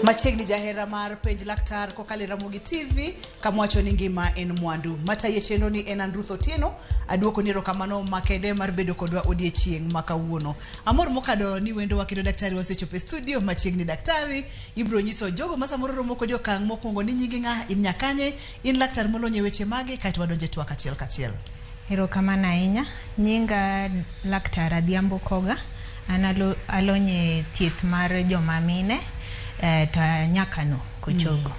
Machiegni jahera mar Penj Laktar kokalo e Ramogi TV kama wacho ni ngima en mwandu. Matayi e chenro ni en an Ruth Otieno, aduoko ni erokamano makende mar bedo kodwa odiechieng' ma kawuono. Amor mokado ni wendowa kendo daktari wasechopo e studio machiegni. Daktari, ibiro nyiso jogo ma samoro romo kodi okang' mokwongo ni nyingi ng'a, in nyakanye, in laktar molony e weche mage, kaeto wadonjo e twak achiel kachiel. Erokamano ahinya. Nyinga Laktar Adhiambo Koga. An alony e thieth mar joma mine to Nyakano Kochogo.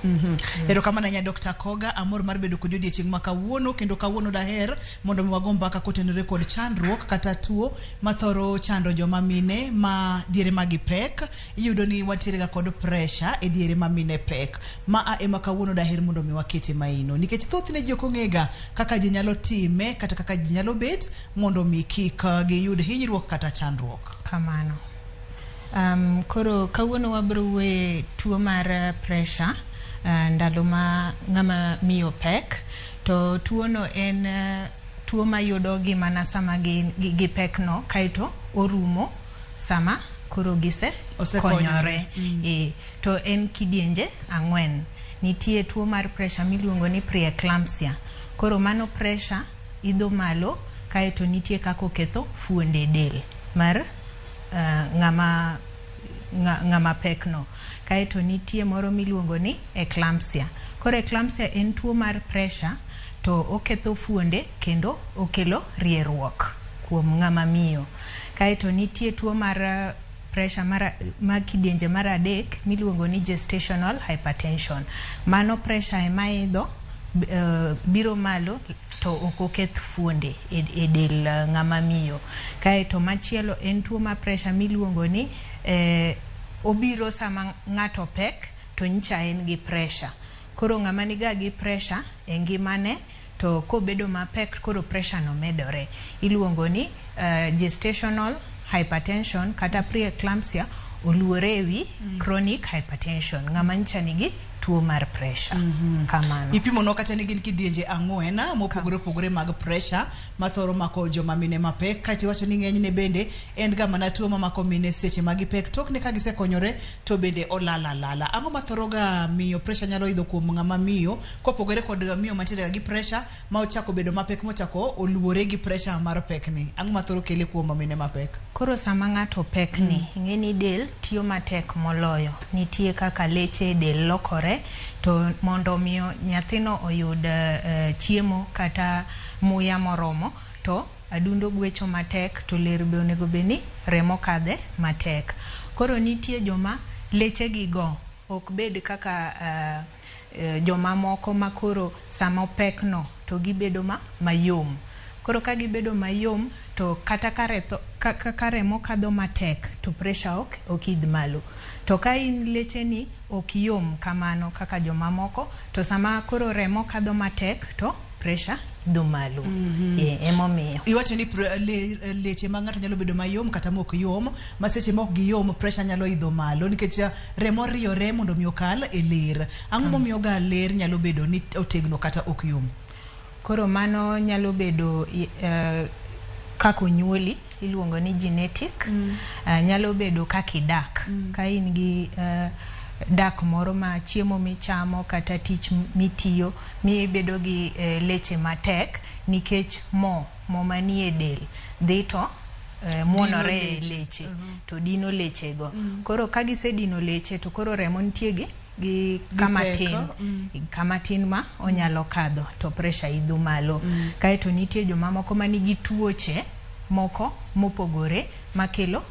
Erokamano ahinya, Dr. Koga, amor mar bedo kodi odiechieng' ma kawuono, kendo kawuono daher mondo mi wago mbaka kotenore kod chandruok kata tuo mathoro chando joma mine ma diere ma gipek. Iyudo ni wantiere ga kod pressure e diere ma mine pek. Ma a ema kawuono daher mondo mi wakete maino. Nikech thothne ji ok ong'ega kaka ji nyalo time kata kaka ji nyalo bet mondo mi kik giyud hinyruok kata chandruok. Kamano. Koro kawuono wabiro wuoye tuo mar pressure ndalo ma ng'ama miyo pek, to tuo no en tuo mayudo gi mana sama gi pek no, kaeto orumo sama koro gise Osekonyore. Konyore. E, to en kidienje ang'wen. Nitie tuo mar pressure miluongo ni preeclampsia. Koro mano pressure idho malo, kaeto nitie kaka oketho fuonde del mar ng'ama pek no. Kaeto nitie moro miluongo ni eclampsia. Koro eclampsia en tuo mar pressure to oketho fuonde kendo okelo rieruok kuom ng'ama miyo. Kaeto nitie tuo mar pressure mar kidienje mar adek miluongo ni gestational hypertension. Mano pressure ema idho biro malo to ok oketh fuonde e del ng'ama miyo. Kaeto machielo en tuo mar pressure miluongo ni obiro sama ng'ato pek to nyicha en gi pressure. Koro ng'ama niga gi pressure e ngimane to kobedo mapek, koro pressure no medore. Iluongo ni gestational hypertension kata preeclampsia oluwore ewi chronic hypertension. Ng'ama nyicha nigi tuo mar pressure. Kamano. Ipimonwa kata ni gin kidienje ang'wen mopogore opogore mag pressure mathoro mako joma mine mapek, kaeto iwacho ni ng'enyne bende en ga mana tuo mamako mine seche ma gipek, tokne ka gisekonyore to bende olal alala. Ang'o mathoro ga miyo pressure nyalo idho kuom ng'ama miyo kopogore kod miyo mantiere ga gi pressure ma ochako bedo mapek mochako oluwore gi pressure mar pekni? Ang'o mathoro kele kuom mine mapek? Koro sama ng'ato pek ni, ing'e ni del tiyo matek moloyo. Nitie kaka leche e del lokore to mondo miyo nyathino oyud chiemo kata muya moromo, to adundo gwecho matek, to ler be onego bed ni remo kadhe matek. Koro nitie joma leche gi go ok bed kaka jomamoko ma koro sama opek no to gibedo ma mayom. Koro ka gibedo mayom to kata ka remo kadho matek to pressure ok idh malo. To ka in leche ni ok yom kamano kaka jomamoko, to sama koro remo kadho matek to pressure idho malo. E, emomiyo. Iwacho ni leche ma ng'ato nyalo bedo mayom kata mok yom, ma seche mok giyom pressure nyalo idho malo nikech remo riyore mondo mi okal e ler. Ang'o momiyo ga ler nyalo bedo ni otegno kata ok yom? Koro mano nyalo bedo kaka onyuoli, iluongo ni genetic. Nyalo bedo kaka idak. Ka in gi dak moro ma chiemo michamo kata tich mitiyo miyo ibedo gi leche matek, nikech mo manie del dhi to muonore e leche. Leche to dino leche go. Koro ka gisedino leche to koro remo nitie gi kama pek, tin kama tin ma onyalo kadho to pressure idho malo. Kaeto nitie jomamoko manigi tuoche moko mopogore makelo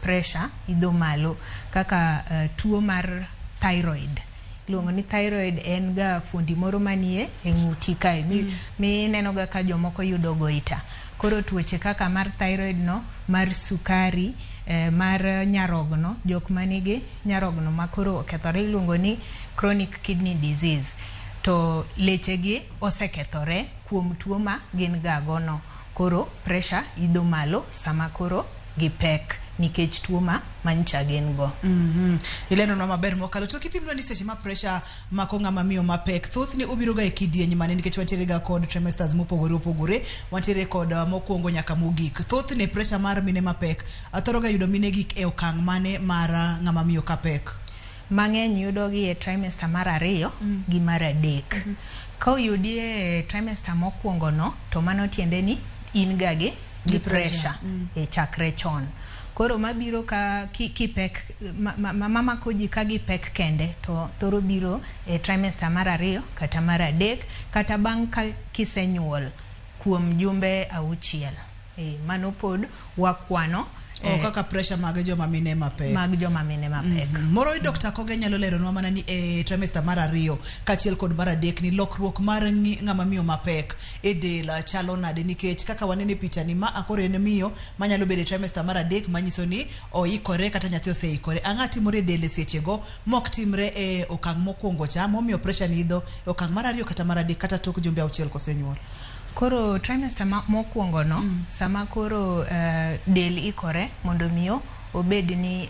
pressure idho malo, kaka tuo mar thyroid. Iluongo ni thyroid, en ga fuondi moro manie e ng'uti kae mineno ga ka jomoko yudo goita. Koro tuoche kaka mar thyroid no, mar sukari, mar nyarogno, jok manigi nyarogno ma koro okethore iluongo ni chronic kidney disease, to leche gi osekethore kuom tuo ma gin ga go no. Koro pressure idho malo sama koro gipek nikech tuo ma manyicha gin go. Ileronwa maber mokalo. To kipimnwa ni seche ma pressure mako ng'ama miyo mapek, thothne obiro ga e kidieny mane? Nikech wantiere ga kod trimesters mopogore opogore, wantiere kod mokwongo nyaka mogik. Thothne pressure mar mine mapek thoro ga yudo mine gi e okang' mane mar ng'ama miyo ka pek? Mang'eny yudogi e trimester mar 2 gi mar 3. Ka oyudi e trimester mokwongo no, to mano tiende ni in ga gi pressure e chakre chon. Koro mabiro ka kipek mamako ji ka gipek kende to thoro biro e trimester mar 2 kata mar 3 kata bang' ka kisenyuol kuom jumbe 6. Mano pod wakwano kaka pressure mag joma mine mapek. Mag joma mine mapek. Moro Dr. Koga nyalo leronwa mana ni e trimester mar 2 kaachiel kod mar 3 ni lokruok mar ng'ama miyo mapek e del chalo nade, nikech kaka wanene picha ni ma akoro en miyo manyalo bedo e trimester mar 3 manyiso ni oikore kata nyathi oseikore. Ang'o timore e del e sechego mok timre e okang' mokwongo cha momiyo pressure ni idho e okang' mar 2 kata mar 3 kata tok jumbe 6 kosenyuol? Koro trimester mokwongo no, sama koro del ikore mondo miyo obed ni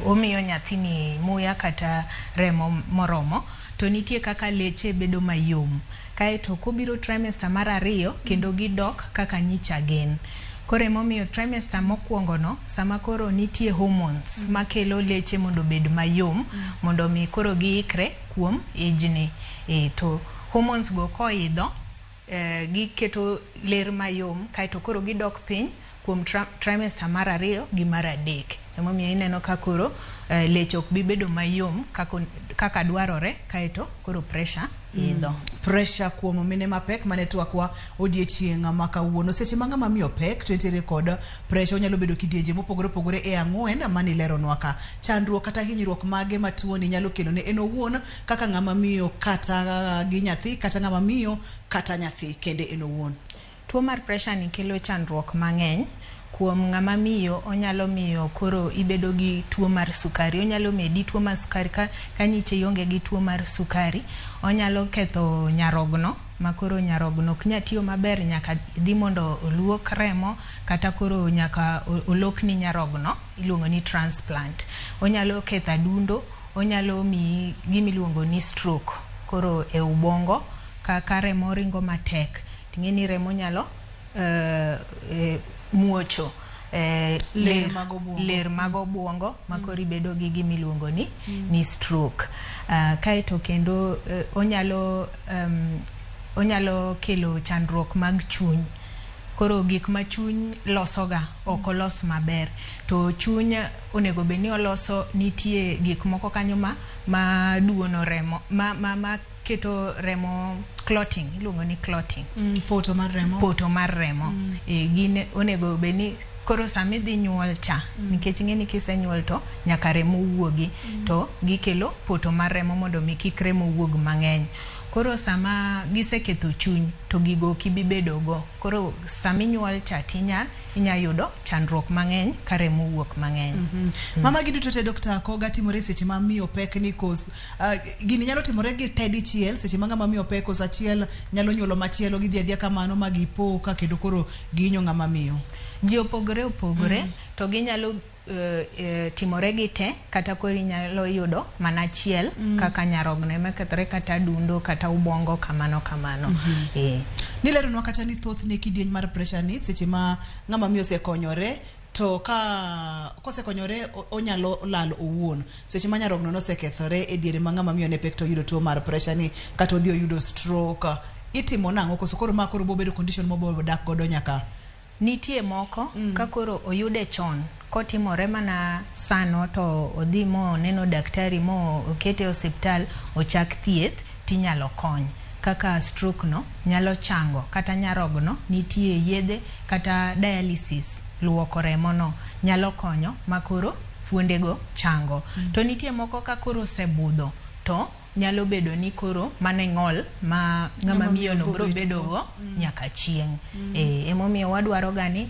omiyo nyathini muya kata remo moromo, to nitie kaka leche bedo mayom. Kaeto kobiro trimester mar 2 kendo gidok kaka nyicha gin. Koro emomiyo trimester mokwongo no, sama koro nitie hormones makelo leche mondo obed mayom, mondo mi koro giikre kuom ijni. To hormones go koidho, giketo ler mayom, kaeto koro gidok piny kuom trimester mar 2 gi mar 3. Emomiyo ineno ka koro leche ok bi bedo mayom kaka dwarore, kaeto koro pressure idho. Pressure kuom mine mapek mane twakwa odiechieng' ma kawuono. Seche ma ng'ama miyo pek to entiere kod pressure, onyalo bedo kidienje mopogore opogore e 4 mane ileronwa ka. Chandruok kata hinyruok mage ma tuoni nyalo kelo ne en owuon kaka ng'ama miyo kata gi nyathi, kata ng'ama miyo kata nyathi kende en owuon? Tuo mar pressure ni kelo chandruok mang'eny. Kuom ng'ama miyo, onyalo miyo koro ibedo gi tuo mar sukari, onyalo medi tuo mar sukari ka nyiche ionge gi tuo mar sukari. Onyalo ketho nyarogno, ma koro nyarogno ok nyal tiyo maber, nyaka dhi mondo oluok remo kata koro nyaka olokni nyarogno, iluongo ni transplant. Onyalo ketho adundo, onyalo miyi gimiluongo ni stroke koro e ubongo ka remo ringo matek. Ting'e ni remo nyalo muocho ler mag obuongo, ler mag obuongo ma koro ibedo gi gimiluongo ni stroke. Kaeto kendo onyalo kelo chandruok mag chuny. Koro gik ma chuny losoga ok olos maber, to chuny onego bed ni oloso, nitie gik moko kanyo ma duono remo, ma keto remo clotting, iluongo ni clotting. Poto mar remo. Poto mar remo. Gin onego bed ni koro sama idhi nyuol cha, nikech ing'e ni kisenyuol to nyaka remo wuogi, to gikelo poto mar remo mondo mi kik remo wuog mang'eny. Koro sama giseketho chuny to gigo ok ibi bedogo. Koro sama inyuol cha inya yudo chandruok mang'eny ka remo wuok mang'eny. Mama gi duto te Dr. Koga timore seche ma miyo pek ni kos gini nyalo timore gi te dichiel seche ma ng'ama miyo pek koso achiel nyalo nyuolo machielo gidhi adhiya kamano ma gipo ka kendo koro gihinyo ng'ama miyo. Ji opogore opogore, to ginyalo timore gi te, kata koro inyalo yudo mana achiel kaka nyarogno ema kethore, kata adundo kata ubongo kamano kamano. Nileronwa kata ni thothne kidieny mar pressure ni seche ma ng'ama miyo osekonyore to ka kosekonyore onyalo lal owuon. Seche ma nyarogno nosekethore e diere ma ng'ama miyo ne pek to oyudo tuo mar pressure ni kata odhi oyudo stroke, itimo nang'o koso koro ma koro bobedo condition mobo dak godo nyaka? Nitie moko ka koro oyude chon kotimore mana sano to odhi mo neno daktari mo okete e osiptal ochak thieth tinyalo kony. Kaka stroke no nyalo chango, kata nyarogno nitie yedhe kata dialysis luoko remo no nyalo konyo ma koro fuondego chango. To nitie moko ka koro osebudho to nyalo bedo ni koro mane ng'ol ma ng'ama miyo no biro bedo go nyaka chieng'. Emomiyo wadwaro ga ni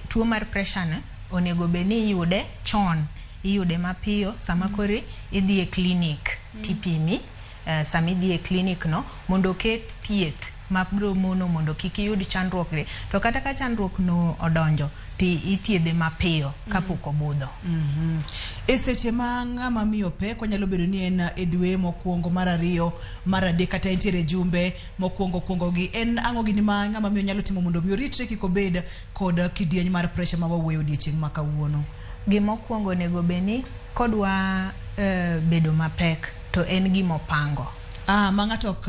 tuo mar pressure no onego bed ni iyude chon, iyude mapiyo sama koro idhi e clinic tipimi, sama idhi e clinic no mondo oket thieth mabiro mono mondo kik iyud chandruok ni. To kata ka chandruok no odonjo to ithiedhe mapiyo kapok obudho. E seche ma ng'ama miyo pek onyalo bedo ni en e dwe mokwongo, mar 2, mar 3 kata entiere jumbe mokwongo kwongo gi, en ang'o gini ma ng'ama miyo nyalo timo mondo mi oritre kik obed kod kidieny mar pressure ma wawuoyo odiechieng' ma kawuono? Gimokwongo onego bed ni kodwa bedo mapek to en gimopango. Ma ng'ato ok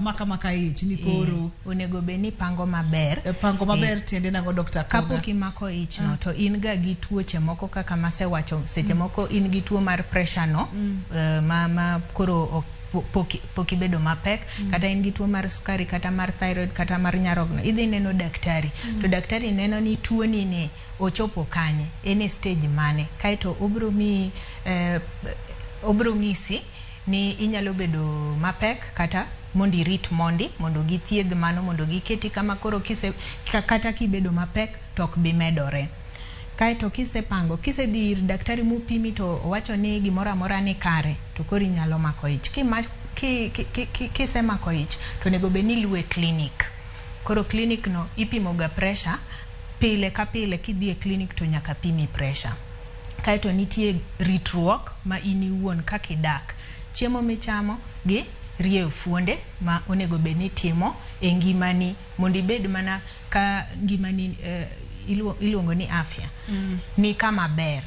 maka maka ich ni koro onego bed ni pango maber. Pango maber tiende nang'o, Dr. Koga? Kapok imako ich no to in ga gi tuoche moko kaka masewacho, seche moko in gi tuo mar pressure no ma koro pok ibedo mapek, kata in gi tuo mar sukari, kata mar thyroid, kata mar nyarogno, idhi neno daktari to daktari neno ni tuoni ni ochopo kanye, en e stage mane, kaeto obro miyi obro ng'isi ni inyalo bedo mapek kata mondo irit mondi mondo githiedh mano, mondo giketi kama koro kise kata kibedo mapek to ok bi medore. Kaeto kisepango, kisedhi ir daktari mupimi to owacho ni gimoro amora ni kare, to koro inyalo mako ich. Kisemako ich to onego bed ni iluwe clinic. Koro clinic no ipimo ga pressure pile ka pile. Kidhi e clinic to nyaka pimi pressure. Kaeto nitie ritruok ma in iwuon kaka idak, chiemo michamo gi rieyo fuonde ma onego bed ni itimo e ngimani mondo ibed mana ka ngimani iluongo ni afya ni kama ber,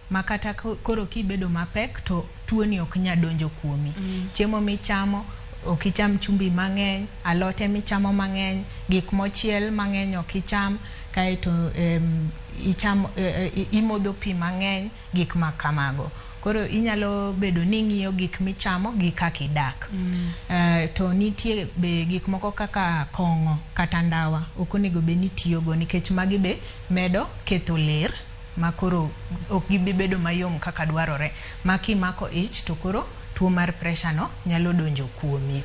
ma kata koro kibedo mapek to tuoni ok nyal donjo kuomi. Chiemo michamo, ok icham chumbi mang'eny, alote michamo mang'eny, gik mochiel mang'eny ok icham, kaeto icham, imodho pi mang'eny, gik ma kamago. Koro inyalo bedo ni ing'iyo gik michamo gi kaka idak. To nitie be gik moko kaka kong'o kata ndawa ok onego bed ni itiyogo, nikech magi be medo ketho ler ma koro ok gibi bedo mayom kaka dwarore, ma kimako ich to koro tuo mar pressure no nyalo donjo kuomi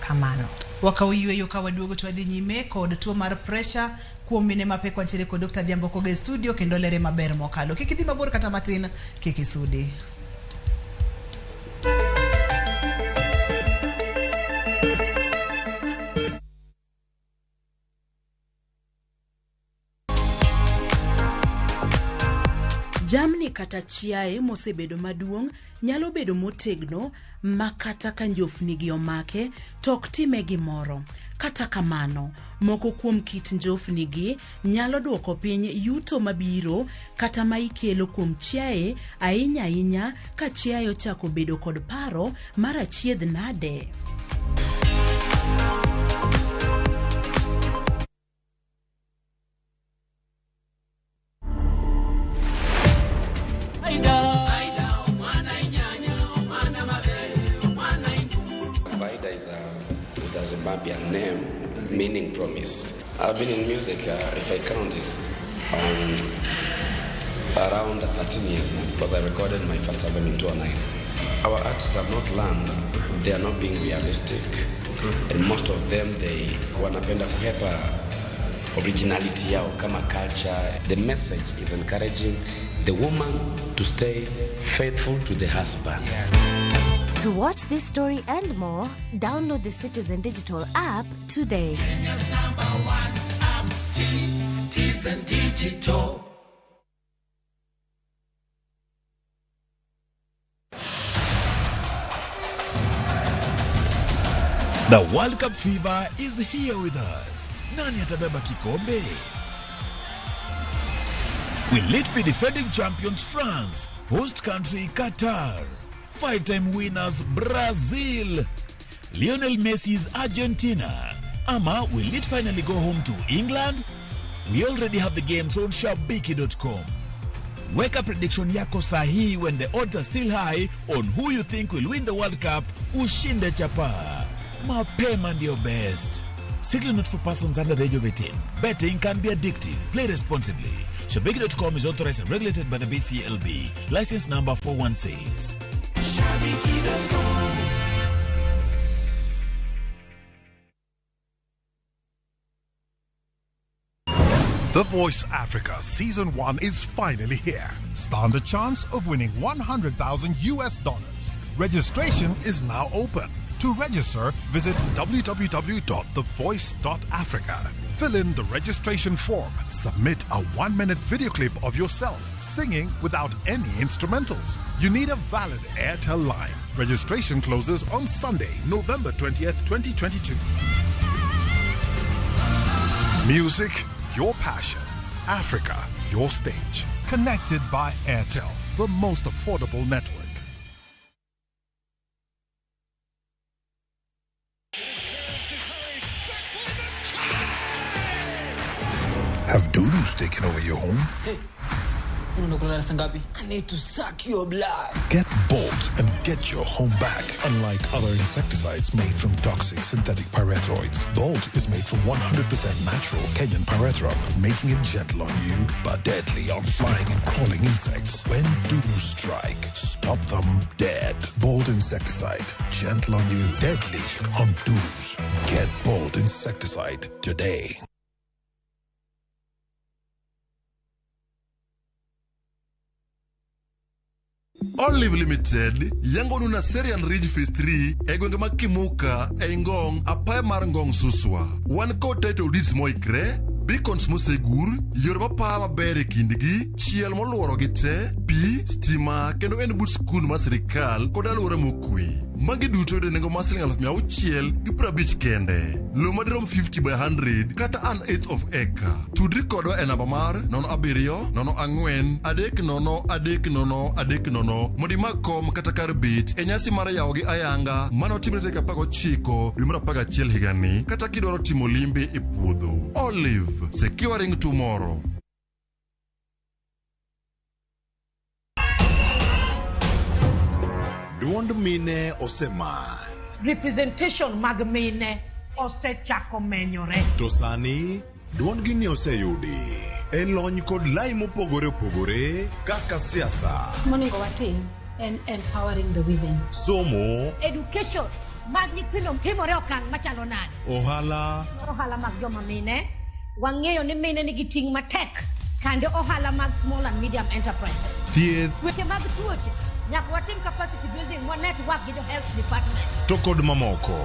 kamano. Wakaw yweyo, ka waduogo to wadhi nyime kod tuo mar pressure kuom mine mapek. Wantiere kod Dr. Adhiambo Koga e studio kendo lere maber mokalo. Kik idhi mabor kata matin, kik isudi. Jamni kata chiaye mosebedo maduong' nyalo bedo motegno ma kata ka njofnigi omake to ok time gimoro. Kata kamano, moko kuom kit njofnigi nyalo duoko piny yuto mabiro kata ma ikelo kuom chiaye, ahinya ahinya ka chiaye ochako bedo kod paro mar achiedh nade. Vaida is a Zimbabwean name meaning promise. I've been in music, if I count this, around 13 years now, because I recorded my first album in 2009. Our artists have not learned, they are not being realistic, and most of them, they wanapenda kuhepa originality yao kama culture. The message is encouraging the woman to stay faithful to the husband. To watch this story and more, download the Citizen Digital app today. Kenya's number one app, Citizen Digital. The World Cup fever is here with us. Nani atabeba kikombe? Will it be defending champions France, host country Qatar, five-time winners Brazil, Lionel Messi's Argentina, ama will it finally go home to England? We already have the games on shabiki.com. Weka prediction yako sahihi when the odds are still high on who you think will win the World Cup. Ushinde chapa. Mapema ndio best. Strictly not for persons under the age of 18. Betting can be addictive. Play responsibly. Shabiki.com is authorized and regulated by the BCLB. License number 416. Shabiki.com. The Voice Africa Season 1 is finally here. Stand a chance of winning 100,000 US dollars. Registration is now open. To register, visit www.thevoice.africa. Fill in the registration form. Submit a 1-minute video clip of yourself singing without any instrumentals. You need a valid Airtel line. Registration closes on Sunday, November 20th, 2022. Music, your passion. Africa, your stage. Connected by Airtel, the most affordable network. Have dudus taken over your home? Hey, I need to suck your blood. Get Bolt and get your home back. Unlike other insecticides made from toxic synthetic pyrethroids, Bolt is made from 100% natural Kenyan pyrethrum, making it gentle on you but deadly on flying and crawling insects. When dudus strike, stop them dead. Bolt insecticide, gentle on you, deadly on dudus. Get Bolt insecticide today. Olive Limited yangonu na Serian Ridge Phase 3 e gwenge mag Kimuka ei Ngong apaya mar Ngong Suswa. Wan kod title deeds moikre, beacons mosegur, yore mapaa maber e kindgi, chiel moluorogi te, pi, stima kendo en but skul mar sirikal kod alwora mokwe. Magi duto yudo e nengo mar siling 650,000 kende. Lowo madirom 50 by 100 kata an eighth of acre. Tudri kodwa e namba mar 07 04 30 30 30 mondo imak kom kata kar bet e nyasi mar yawogi ayanga manotimre tarik 19 dwe mar 11 higani kata kidwaro timo limbe e puodho. Olive, securing tomorrow. Duond mine oseman. Representation mag mine osechako menyore. To sani duondgi ni oseyudi e lony kod lai mopogore opogore kaka siasa, Monego watim en empowering the women. Somo, Education mag nyithindo timore okang' machalo nade? Ohala, Ohala mag joma mine, wang'eyo ni mine nigi ting' matek kande ohala mag small and medium enterprises. Thieth, Weche mag tuoche, nyaka watim capacity building wa network gi jo health department. To kod mamoko.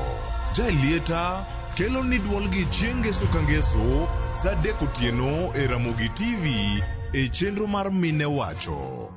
Jaelieta kelo ni duolgi chieng' ngeso ka ngeso sa 3 otieno e Ramogi TV e chenro mar Mine Wacho.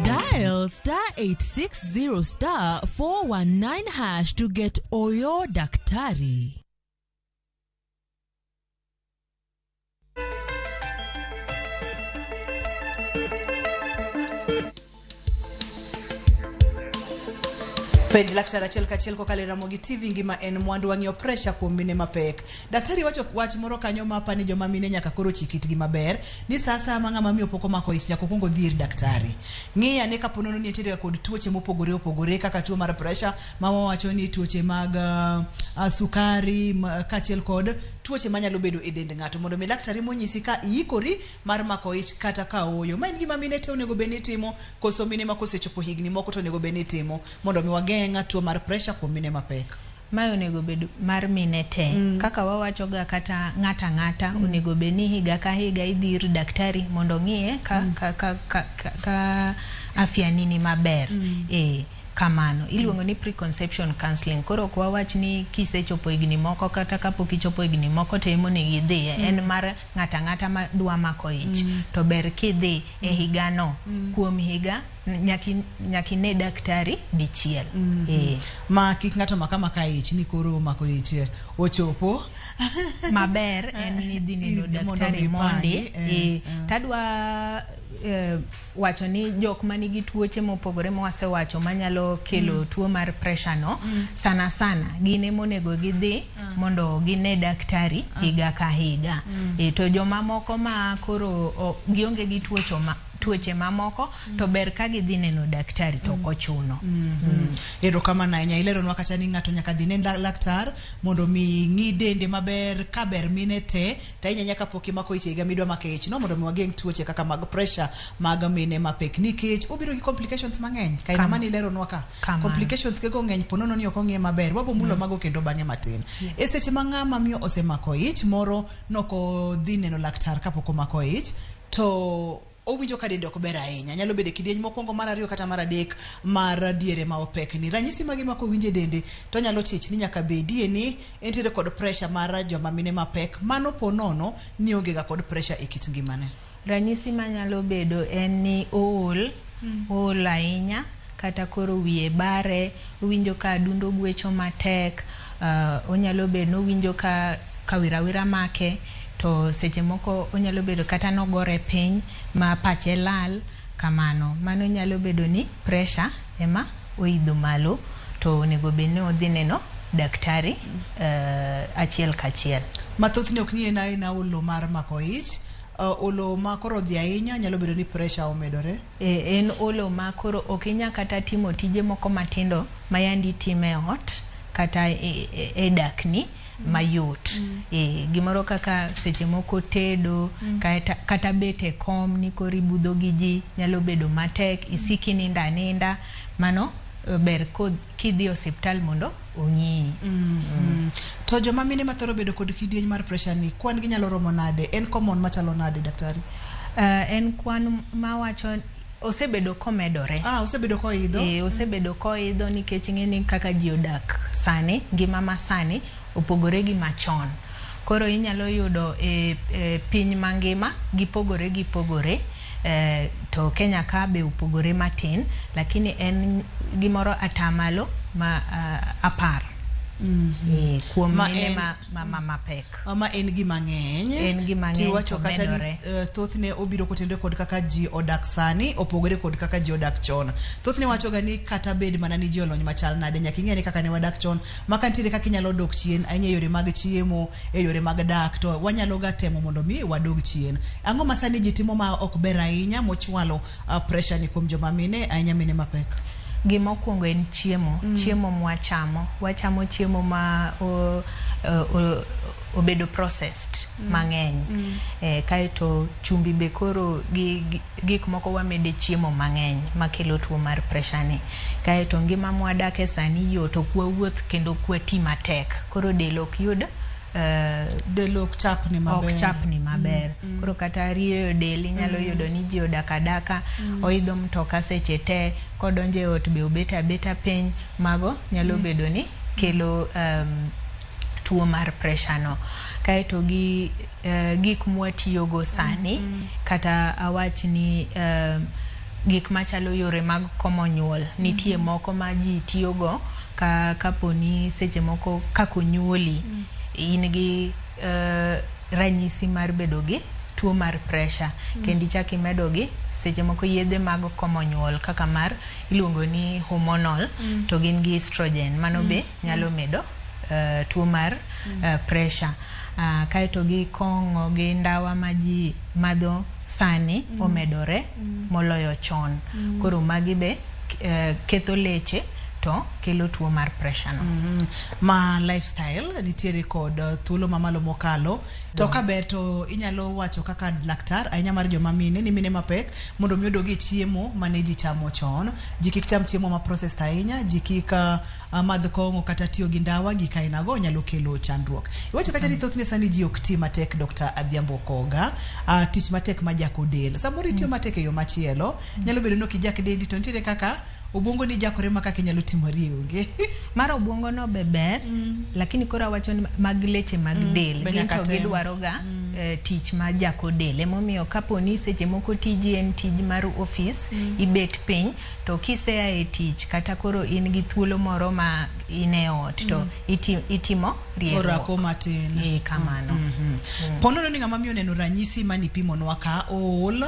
Dial star 860 star 419 hash to get Oyo Daktari. Penj laktar achiel kachiel kokalo e Ramogi TV ngima en mwandu wang'iyo pressure kuom mine mapek. Daktari wacho wach moro kanyo ma apani joma mine nyaka koro chik itgi maber ni sa asaya ma ng'ama miyo pok omako ich nyaka okuong odhi ir daktari. Ng'i ane kapo nono ni nitiere kod tuoche mopogore opogore kaka tuo mar pressure ma wawacho ni tuoche mag sukari kaachiel kod tuoche manyalo bedo e dend ng'ato mondo mi daktari monyisi ka iikori mar mako ich kata ka ooyo. Ma en gima mine te onego bed ni timo koso mine ma kosechopo higni moko to onego bed ni timo mondo mi wageng' tuo mar pressure kuom mine mapek. Mae onego bed mar mine te. Kaka wawachoga kata ng'ata ang'ata onego bed ni higa ka higa idhi ir daktari mondo ong'iye ka afya ni ni maber. Kamano iluongo ni preconception counseling. Koro ok wawach ni kisechopo higni moko kata kapok ichopo higni moko to ema onego idhiye. En mar ng'ata ang'ata madwa mako ich. To ber kidhi e higano. Kuom higa nyaka ine daktari dichiel. Ma kik ng'ato maka maka ich ni koro mako ich ochopo. Maber en ni idhi neno daktari mondi. Tadwa wacho ni jok manigi tuoche mopogore mwasewacho manyalo kelo tuo mar pressure no, sana sana gin ema onego gidhi mondo gine daktari higa ka higa. To jomamoko ma koro gionge gi tuoche mamoko to ber ka gidhi neno daktari to ok ochuno. Erokamano ahinya. Ileronwa kacha ni ng'ato nyaka dhi ne laktar mondo mi ng'i dende maber ka ber mine te to ahinya nyaka pok imako ich e higa midwa mako ich no mondo mi wageng' tuoche kaka mag pressure mag mine mapek nikech obiro gi complications mang'eny kaina mane ileronwa ka complications kego ng'eny ponono ni ok ong'iye maber wabo mulo mago kendo bang'e matin. E seche ma ng'ama miyo osemako ich moro nokodhi neno laktar kapok omako ich to owinjo ka dende ok ber ahinya. Nyalo bedo e kidieny mokwongo, mar ariyo kata mar adek mar diere ma opekni. Ranyisi mage ma kowinjo e dende to onyalo tich ni nyaka bedie ni entiere kod pressure mar joma mine mapek. Mano po nono ni onge ga kod pressure e kit ngimane. Ranyisi manyalo bedo en ni ool, ool ahinya, kata koro wiye bare, owinjo ka adundo gwecho matek, onyalo bedo ni owinjo ka kawirawira make, to seche moko onyalo bedo kata nogore piny ma pache lal kamano. Mano nyalo bedo ni pressure ema oidho malo, to onego bed ni odhi neno daktari achiel kachiel. Mathothne ok ni en aena olo mar mako ich, olo ma koro odhi ahinya nyalo bedo ni pressure omedore. En olo ma koro ok inyal kata timo tije moko matindo ma yandi itimo e ot kata e dakni mayot. Gimoro kaka seche moko tedo, kata bet e kom ni koro ibudho gi ji nyalo bedo matek, isik inindo aninda. Mano ber kidhi e osiptal mondo ong'iyi. To joma mine mathoro bedo kod kidieny mar pressure ni, kwan gi nyalo romo nade? En common machalo nade, daktari? En kwan mawacho osebedo komedore. Osebedo koidho? Osebedo koidho nikech ing'e ni kaka ji odak sani, ngima masani opogore gi machon. Koro inyalo yudo e piny mangima gipogore gipogore, to Kenya ka be opogore matin, lakini en gimoro atamalo ma 10 kuom mine ma mapek. Ma en gima ng'eny. En gima ng'eny. Tiwacho kata ni thothne obiro kotenore kod kaka ji odak sani, opogore kod kaka ji odak chon. Thothne wacho ga ni kata bed mana ni ji olony machal nade, nyaka ing'e ni kaka ne wadak chon, ma ka nitiere kaka inyalo dok chien ahinya e yore mag chiemo, e yore mag dak, to wanyalo ga temo mondo mi wadog chien. Ang'o ma sani ji timo ma ok ber ahinya mochwalo pressure ni kuom joma mine, ahinya mine mapek? Gima okuongo en chiemo. Chiemo mwachamo. Wachamo chiemo ma obedo processed mang'eny. Kaeto chumbi be koro gi gik moko wamede chiemo mang'eny makelo tuo mar pressure ni. Kaeto ngima mwadake sani yot, ok wawuoth kendo ok wati matek. Koro del ok yud del ok chapni maber. Ok chapni maber. Koro kata rieyo del inyalo yudo ni ji odak adaka, oidho mtoka seche te, kodonjo e ot be obet abeta piny. Mago nyalo bedo ni kelo tuo mar pressure no. Kaeto gi gik mwatiyogo sani, kata awach ni gik machalo yore mag komo nyuol, nitie moko ma ji tiyogo ka kaponi seche moko kakonyuoli in gi ranyisi mar bedo gi tuo mar pressure, kendo ichak imedo gi seche moko yedhe mag komo nyuol kaka mar iluongo ni hormonal, to gin gi estrogen, mano be nyalo medo tuo mar pressure. Kaeto gi kong'o gi ndawa ma ji madho sani omedore moloyo chon. Koro magi be ketho leche to kelo tuo mar pressure no. Ma lifestyle nitiere kod thuolo mamalo mokalo. To ka ber to inyalo wacho kaka laktar ahinya mar joma mine ni mine mapek mondo mi odog e chiemo mane ji chamo chon. Ji kik cham chiemo ma processed ahinya, ji kik madh kong'o kata tiyo gi ndawa, gik ainago nyalo kelo chandruok. Iwacho kata ni thothne sani ji ok ti matek, Dr. Adhiambo Koga. Tich matek ma jako del. Samoro itiyo matek e yo machielo, nyalo bedo ni ok ijak dendi to nitiere kaka obwongo ni jakore ma kaka inyalo timori onge. Mar obwongo no be ber, lakini koro awacho ni mag leche mag del be gin nyaka to tem. Gidwaro ga tich ma jako del. Emomiyo kapo ni seche moko tiji en tij mar ofis, ibet piny, to kisea e tich kata koro in gi thuolo moro ma in e ot to itimo rieruok. Orako matin. Kamano. Po nono ni ng'ama miyo oneno ranyisi manipimonwa ka ool,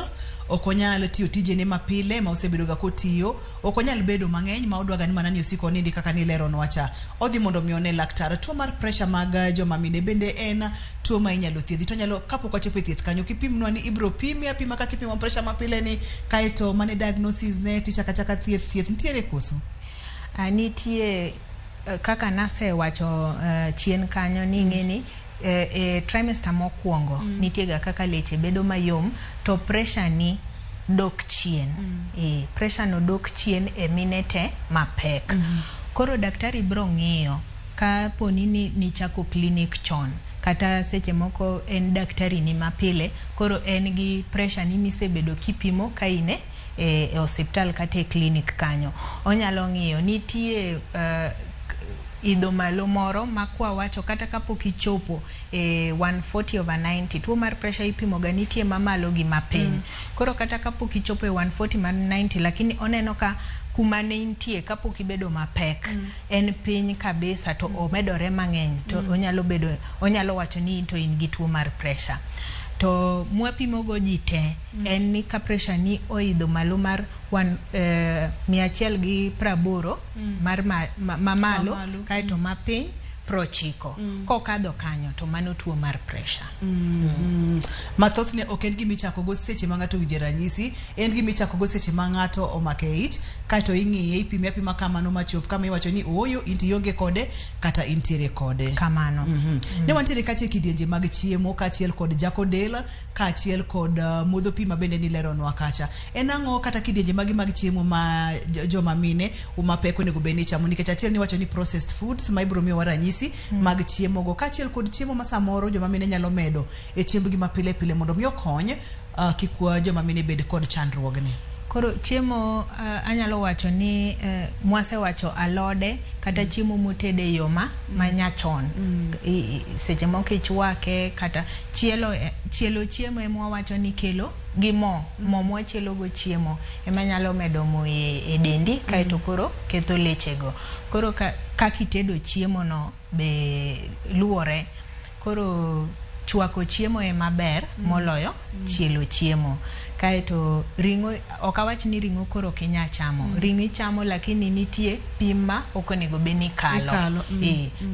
ok onyal tiyo tijene mapile ma osebedo ga kotiyo, ok onyal bedo mang'eny ma odwa ga ni mana ni osiko onindi kaka nileronwa cha. Odhi mondo mi one laktar. Tuo mar pressure mag joma mine bende en tuo ma inyalo thiedhi. To nyalo kapok wachopo e thieth kanyo kipimnwa ni ibro pimi apima kaka ipimo pressure mapile ni kaeto mane diagnosis ne tichaka achaka thieth, thieth nitiere koso? Nitie kaka nasewacho chien kanyo ni ing'e ni e trimester mokwongo nitie ga kaka leche bedo mayom to pressure ni dok chien. Pressure no dok chien e mine te mapek. Koro daktari bro ng'iyo ka poni ni nichako clinic chon. Kata seche moko en daktari ni mapile, koro en gi pressure ni misebedo kipimo ka ine e osiptal kata e klinik kanyo. Onyalo ng'iyo nitie idho malo moro ma kwa wacho kata kapok ichopo e 140/90. Tuo mar pressure ipimo ga nitie mamalo gi mapiny. Koro kata kapok ichopo e 140/90, lakini oneno ka kuma ne intie kapok ibedo mapek en piny kabisa to omedore mang'eny to onyalo wacho ni in to in gi tuo mar pressure. To mwapimo go ji te en ni ka pressure ni oidho malo mar 180 mar mamalo Mamalo. Kaeto mapiny 90. Kokadho kanyo to mano tuo mar pressure. Ma thothne ok en gima ichako go seche ma ng'ato winje ranyisi, en gima ichako go seche ma ng'ato omako e ich, kaeto ing'iye, ipime apima kamano machop kama iwacho ni ooyo, in to ionge kode kata intiere kode. Kamano. Ne wantiere kacha e kidienje mag chiemo kaachiel kod jako del kaachiel kod modho pi ma bende nileronwa kacha. En ang'o kata kidienje magi mag chiemo ma joma mine mapek onego bed ni chamo? Nikech achiel niwacho ni processed foods ma ibiro miyowa ranyisi mag chiemo go, kaachiel kod chiemo ma samoro joma mine nyalo medo e chiembgi ma pile pile mondo mi okony kik joma mine bed kod chandruogni. Koro chiemo anyalo wacho ni mwasewacho alode kata chiemo moted e yo ma manyachon. Seche moko ichwake kata chielo, chielo chiemo ema wawacho ni kelo gi mo. Mo mwachielo go chiemo ema nyalo medo mo e dendi kaeto koro ketho lechego. Koro kaka itedo chiemo no be luwore. Koro chwako chiemo ema ber moloyo chielo chiemo. Kaeto ring'o, ok awach ni ring'o koro ok inyal chamo. Ring'o ichamo, lakini nitie pim ma ok onego bed ni ikalo. Ikalo.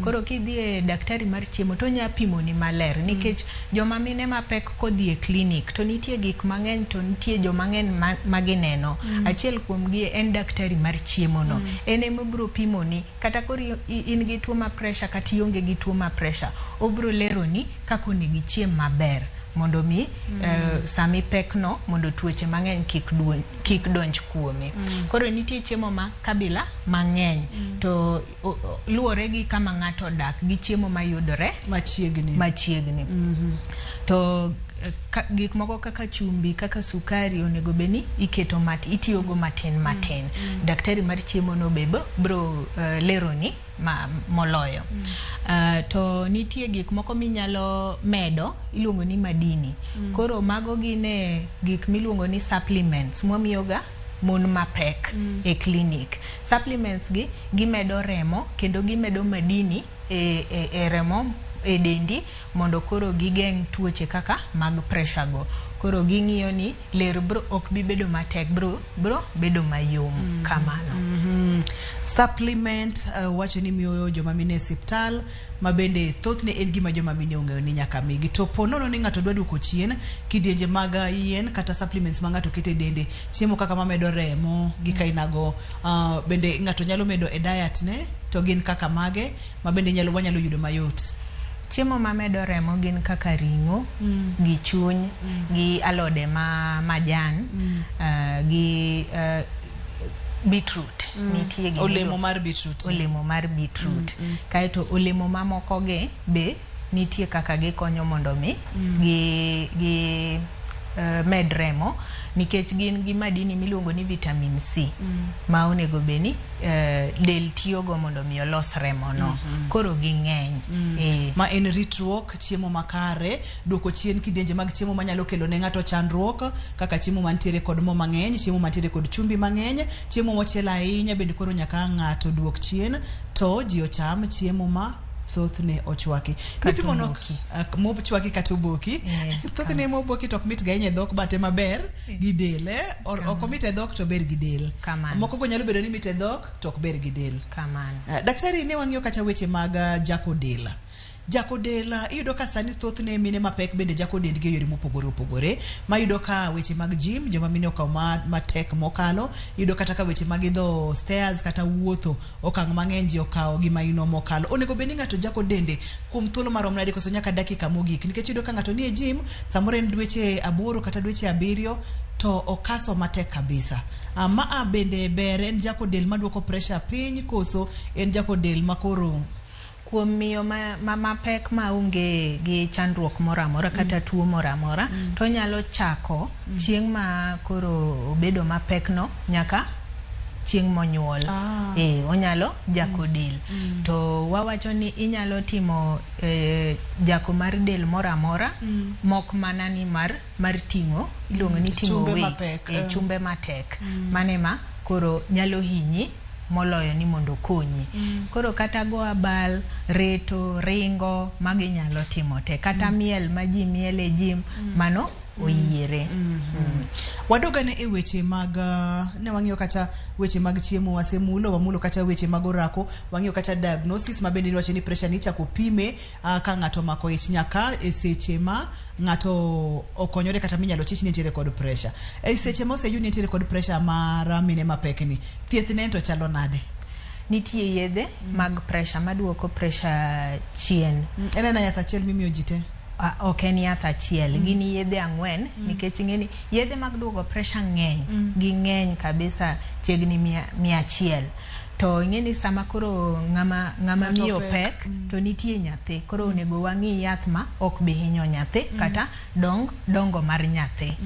Koro kidhi e daktari mar chiemo to onya pimoni maler, nikech joma mine mapek kodhi e klinik to nitie gik mang'eny, to nitie joma ng'eny ma gineno. Achiel kuom gi en daktari mar chiemo no. En ema obiro pimoni kata koro in gi tuo mar pressure kata ionge gi tuo mar pressure, obiro leroni kaka onego ichiem maber mondo mi sami pek no mondo tuoche mang'eny kik donj kuomi. Koro nitie chiemo ma kabila mang'eny to luwore gi kama ng'ato odak gi chiemo mayudore machiegni. Machiegni. To gik moko kaka chumbi, kaka sukari onego bed ni iketo itiyogo matin matin. Daktari mar chiemo no be biro leroni ma moloyo. To nitie gik moko minyalo medo iluongo ni madini. Koro mago gin gik miluongo ni supplements mwamiyoga mon mapek e klinik. Supplements gi gimedo remo kendo gimedo madini e remo e dendi mondo koro gigeng' tuoche kaka mag pressure go. Koro ging'iyo ni ler bro ok bi bedo matek, bro bedo mayom kamano. Supplement wacho ni miyo joma mine e osiptal, ma bende thothne en gima joma mine ong'eyo ni nyaka migi. To po nono ni ng'ato dwa duoko chien kidienje mag yien kata supplements ma ng'ato keto e dende, chiemo kaka mamedo remo gi kainago, bende ng'ato nyalo medo e diet ne, to gin kaka mage ma bende wanyalo yudo mayot? Chiemo mamedo remo gin kaka ring'o, gi chuny, gi alode ma majan, gi beetroot. Nitie gima Olemo mar beetroot. Olemo mar beetroot. Kaeto olemo mamoko gi be nitie kaka gikonyo mondo mi gi med remo, nikech gin gi madini miluongo ni vitamin C ma onego bed ni del tiyogo mondo mi olos remo no. Koro ging'eny. Ma en ritruok, chiemo makare, duoko chien kidienje mag chiemo manyalo kelo ne ng'ato chandruok, kaka chiemo mantiere kod mo mang'eny, chiemo mantiere kod chumbi mang'eny, chiemo mochiel ahinya bende koro nyaka ng'ato duok chien, to ji ocham chiemo ma thothne ochwaki. Kata Nipimo nok oboki. Mochwaki kata oboki. Thothne moboki to ok mit ga ahinya e dhok, but ema ber gi del. Ok omit e dhok to ber gi del. Kamano. Moko go nyalo bedo ni mit e dhok to ok ber gi del. Kamano. Daktari, ne wang'iyo kacha weche mag jako del. Jako del, iyudo ka sani thothne mine mapek bende jako dendgi e yore mopogore opogore. Ma iyudo ka weche mag gym, joma mine okawo matek mokalo, iyudo kata ka weche mag idho stairs kata wuotho okang' mang'eny ji okawo gi maino mokalo. Onego bed ni ng'ato jako dende kuom thuolo marom nade koso nyaka dakika mogik? Nikech iyudo ka ng'ato nie gym, samoro en dweche 8 kata dweche 7 to okaso matek kabisa. Ma bende ber en jako del maduoko pressure piny koso en jako del makoro? Kuom miyo ma mapek ma onge gi chandruok moro amora kata tuo moro amora, to onyalo chako chieng' ma koro obedo mapek no nyaka chieng' monyuol. Onyalo jako del. To wawacho ni inyalo timo jako mar del moro amora, mok mana ni mar ting'o, iluongo ni ting'o Chumbe weight, mapek, chumbe matek. Mane ma koro nyalo hinyi moloyo ni mondo okonyi. Koro kata go abal, reto, ringo, magi nyalo timo te. Kata miel ma ji miel e gym, mano oyiere. Wadogane e weche mag ne wang'iyo kata weche mag chiemo wasemulo, wamulo kata weche mag orako, wang'iyo kata diagnosis ma bende iwacho ni pressure ni ichako pime ka ng'ato omako ich nyaka e seche ma ng'ato okonyore kata minyalo chich ni nitiere kod pressure. E seche ma oseyud ni nitiere kod pressure mar mine mapek ni, thieth ne to chalo nade? Nitie yedhe mag pressure maduoko pressure chien. En aena yath achiel mimiyo ji te? Ok en yath achiel, gin yedhe 4 nikech ing'eni yedhe mag duoko pressure ng'eny, ging'eny kabisa, chiegni 100. To ing'eni sama koro ng'ama miyo pek to nitie nyathi, koro onego wang'i yath ma ok bi hinyo nyathi kata dongo mar nyathi.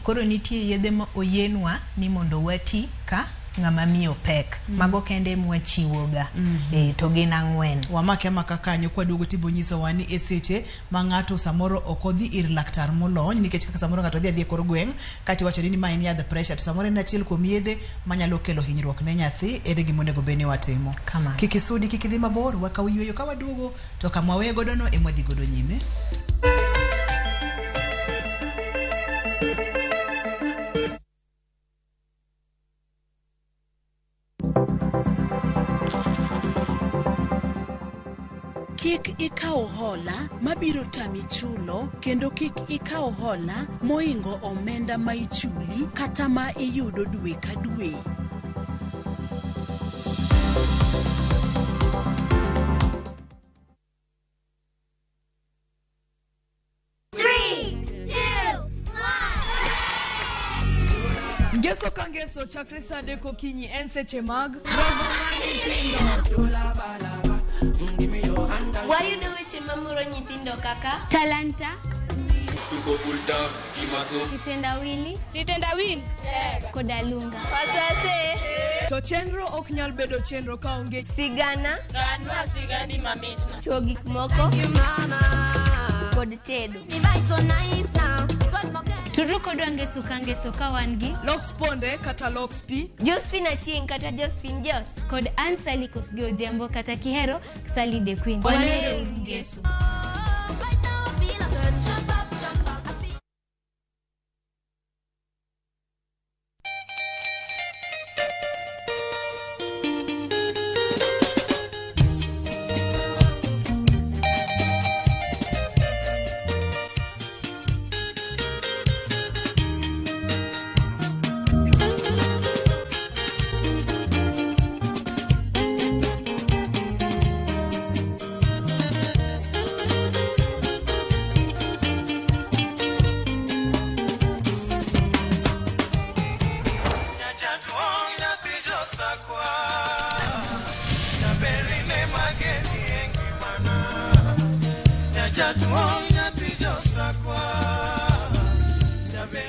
Koro nitie yedhe ma oyienwa ni mondo wati ka ng'ama miyo pek. Mago kende mwachiwoga. To gin 4. Wamake amaka kanyo kwaduogo tibo nyisowa ni e seche ma ng'ato samoro ok odhi ir laktar molony, nikech kaka samoro ng'ato dhi adhi e kor gweng' kata iwacho ni ma en yadh pressure, to samoro en achiel kuom yedhe manyalo kelo hinyruok ne nyathi, ere gima onego bed ni watimo? Kik isudi, kik idhi mabor, wakaw yweyo ka waduogo to kama waweyo godo no ema wadhi godo nyime. Kik ikaw hola mabiro tami chulo, kendo kik ikaw hola moingo omenda ma ichuli kata ma iyudo dwe ka dwe. Ngeso ka ngeso chakre saa 3 okinyi en seche mag rogo mar nyithindo. Wayudo weche mamoro nyithindo kaka Talanta, Tuko full tank kimaso, Kitendawili, Sitendawili koda Lunga. Wasase To chenro ok nyal bedo chenro kaonge sigana, Ganwa sigani mamitna, chuo gik moko kod tedo. Tudru kodwa ngeso ka ngeso ka wan gi Lox Ponde kata Lox P, Josephine Achieng' kata Josephine Jos, kod Ann Sally Kosgei Odhiambo kata Kihero Sally the Queen. Wanero ngeso.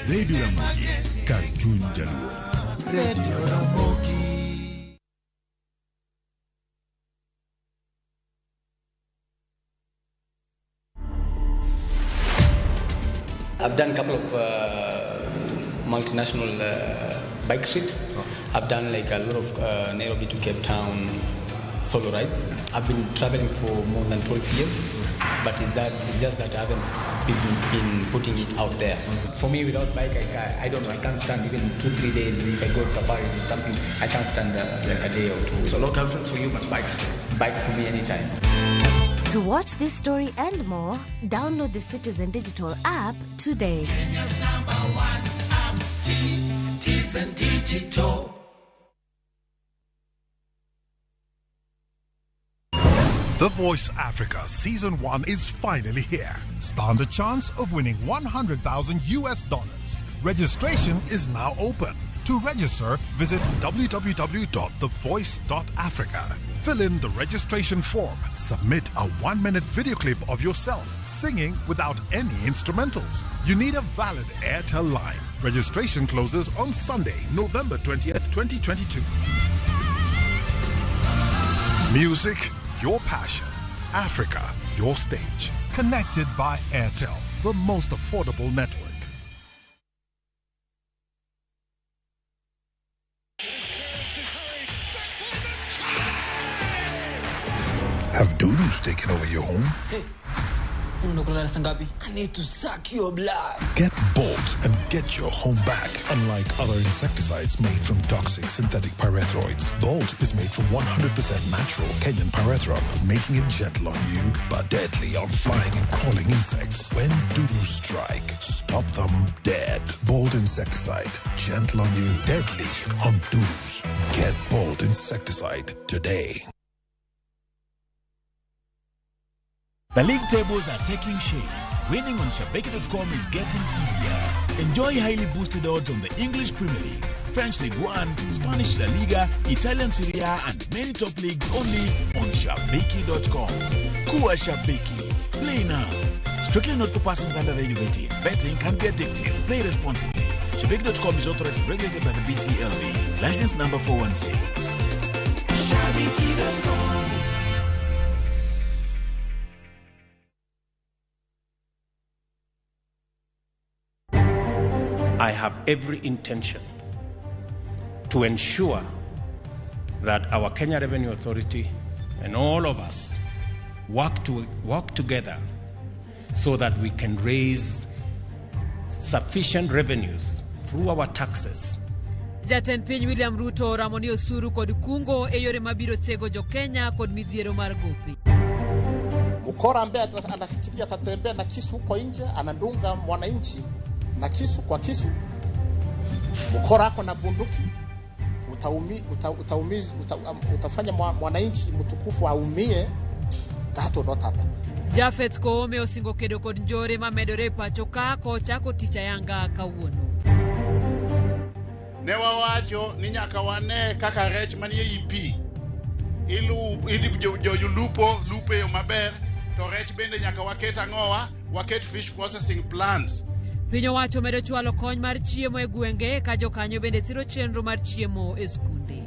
Radio Ramogi, kar chuny jaluo. Radio Ramogi. I've done a couple of multinational bike trips. I've done like a lot of Nairobi to Cape Town solo rides. I've been traveling for more than 12 years, but it's just that I haven't been putting it out there. For me, without bike, I don't know, I can't stand even 2-3 days. If I go to safari or something, I can't stand like a day or two. So local trips for you, but bikes for you? Bikes for me anytime. To watch this story and more, download the Citizen Digital app today. Kenya's number one app, Citizen Digital. The Voice Africa Season 1 is finally here. Stand a chance of winning $100,000 US. Registration is now open. To register, visit www.thevoice.africa. Fill in the registration form. Submit a 1-minute video clip of yourself singing without any instrumentals. You need a valid Airtel line. Registration closes on Sunday, November 20th, 2022. Music, your passion. Africa, your stage. Connected by Airtel, the most affordable network. Have dudus taken over your home? Hey, I need to suck your blood. Get Bolt and get your home back. Unlike other insecticides made from toxic synthetic pyrethroids, Bolt is made from 100% natural Kenyan pyrethrum, making it gentle on you but deadly on flying and crawling insects. When dudus strike, stop them dead. Bolt insecticide, gentle on you, deadly on dudus. Get Bolt insecticide today. The league tables are taking shape. Winning on Shabiki.com is getting easier. Enjoy highly boosted odds on the English Premier League, French League One, Spanish La Liga, Italian Serie A, and many top leagues only on Shabiki.com. Kuwa Shabiki. Play now. Strictly not for persons under the age of 18. Betting can be addictive. Play responsibly. Shabiki.com is authorized and regulated by the BCLB. License number 416. Shabiki.com. I have every intention to ensure that our Kenya Revenue Authority and all of us work together so that we can raise sufficient revenues through our taxes. Jatend piny William Ruto oramo ni osuru kod kungo e yore mabiro thego jo-Kenya kod midhiero mar gope. Mkora ambaye anafikiria atatembea na kisu huko nje, anadunga mwananchi na kisu kwa kisu. Mkora ako na bunduki, utafanya mwananchi mtukufu aumie. That will not happen. Jafeth Koome osingo kedo kod njore mamedore e pacho ka kochako tich ayanga kawuono. Ne wawacho ni nyaka wane kaka rech manie i pi jolupo lupo e yo maber, to rech bende nyaka waket ang'owa, waket fish processing plants. Piny owacho medo chwalo kony mar chiemo e gwenge ka jokanyo bende siro chenro mar chiemo e skunde.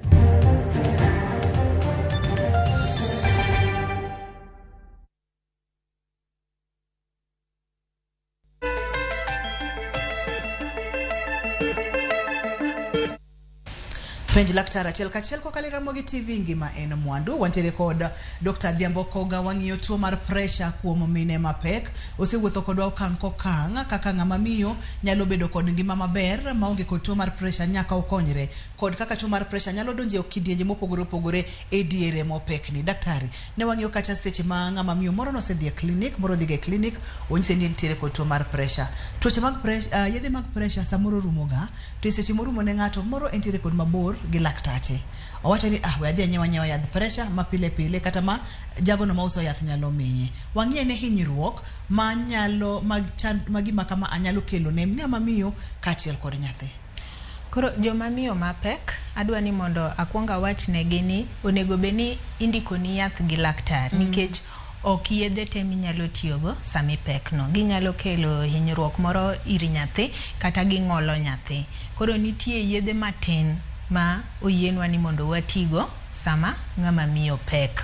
Penj laktar achiel kachiel kokalo e Ramogi TV ngima en mwandu. Wantiere kod Dr. Adhiambo Koga, wang'iyo tuo mar pressure kuom mine mapek. Osewuotho kodwa okang' kokang' kaka ng'ama miyo nyalo bedo kod ngima maber maonge kod tuo mar pressure nyaka okonyre, kod kaka tuo mar pressure nyalo donjo e kidienje mopogore opogore e diere mopekni. Daktari, ne wang'iyo kacha seche ma ng'ama miyo moro nosedhi e clinic, moro dhiga e clinic, onyise ni entiere kod tuo mar pressure. Tuoche mag pressure, yedhe mag pressure samoro rumoga, to e seche morumo ne ng'ato moro entiere kod mabor gi laktache. Owacho ni we adhi anyiewa nyiewa yadh pressure ma pile pile kata ma jagono mauso yath nyalo miye. Wang'iye ne hinyruok ma nyalo ma gima kama anyalo kelo ne ng'ama miyo kaachiel kod nyathi. Koro joma miyo mapek adwa ni mondo akwong awach negi ni onego bed ni indikoni yath gi laktar nikech ok yedhe te minyalo tiyogo sama ipekno. Ginyalo kelo hinyruok moro ir nyathi kata ging'olo nyathi. Koro nitie yedhe matin ma oyienwa ni mondo watigo sama ng'ama miyo pek.